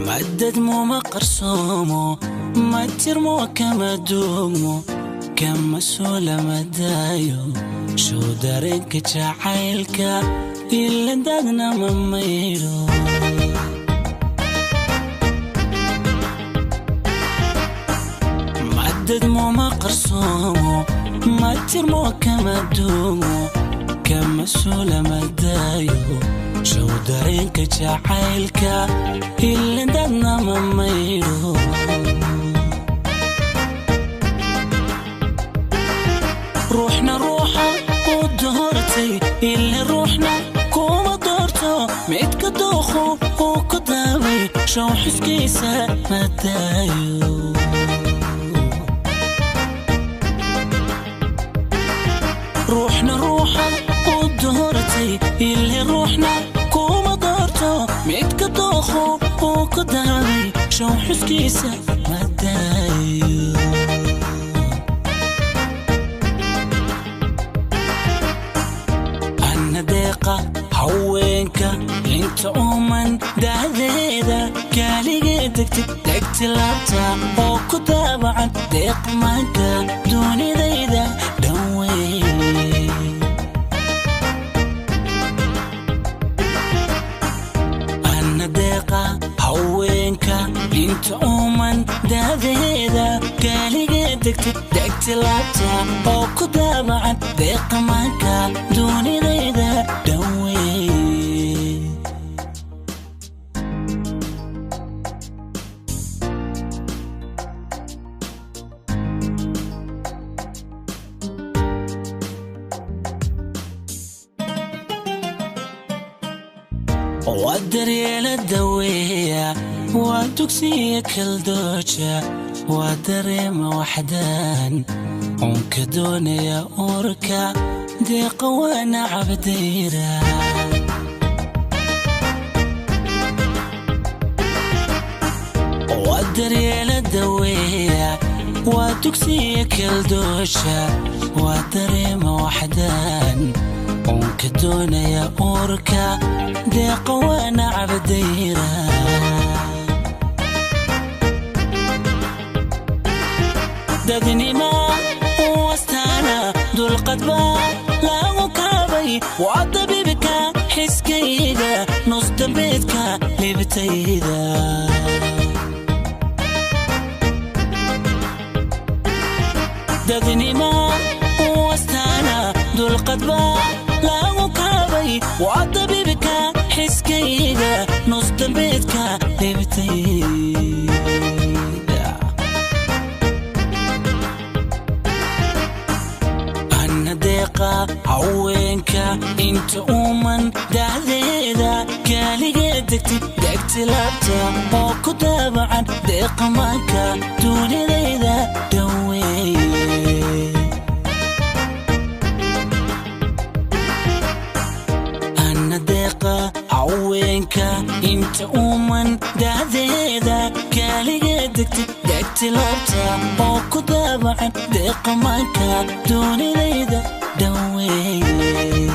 Madadmo ma qarsoomo, ma tirmo kama duugmo, kama suula madaayo show dareenka jacaylka ilan dadna ma maydho. Madadmo ma qarsoomo, ma tirmo kama duugmo, kama suula madaayo show dareenka jacaylka ilan dadna ma maydho. Ruuxna ruuxa u doortay ila ruuxna kuma doorto, midka dooqu uu ku daaway show xuskiisa madaayo. Ruuxna ruuxa u doortay ila ruuxna kuma doorto, midka dooqu uu ku daaway show xuskiisa madaayo. Anna deeqa haweenka inta uuman da'deeda kaaligee degtay degti laabta oo ku daabacan deeqmaanka dunidayda dhanweyn. Anna deeqa haweenka inta uuman da'deeda kaaligee degtay degti laabta oo ku daabacan deeqmaanka dunidayda dhanweyn. Waa daryeela daweeya, waa dugsiya kaldooja, waa dareema waxdaan uunka doonaya uurka deeqa waana cabdayra. Waa daryeela daweeya, waa dugsiya kaldoosha, waa dareema waxdaan uunka doonaya uurka deeqa waana cabdayra. Dadnima u astaana dulqad baa lagu kaabay, waa dabiibka xiskayga nus dambeedka libtayda. Dadnima u astaana dulqad baa lagu kaabay, waa dabiibka xiskayga nus dambeedka libtayda. Anna deeqa haweenka inta uuman da'deeda kaaligee degtay degti laabta oo ku daabacan deeqmaanka dunidayda dhanweyn. Anna deeqa haweenka inta uuman da'deeda kaaligee degtay degti laabta oo ku daabacan deeqmaanka dunidayda dhanweyn.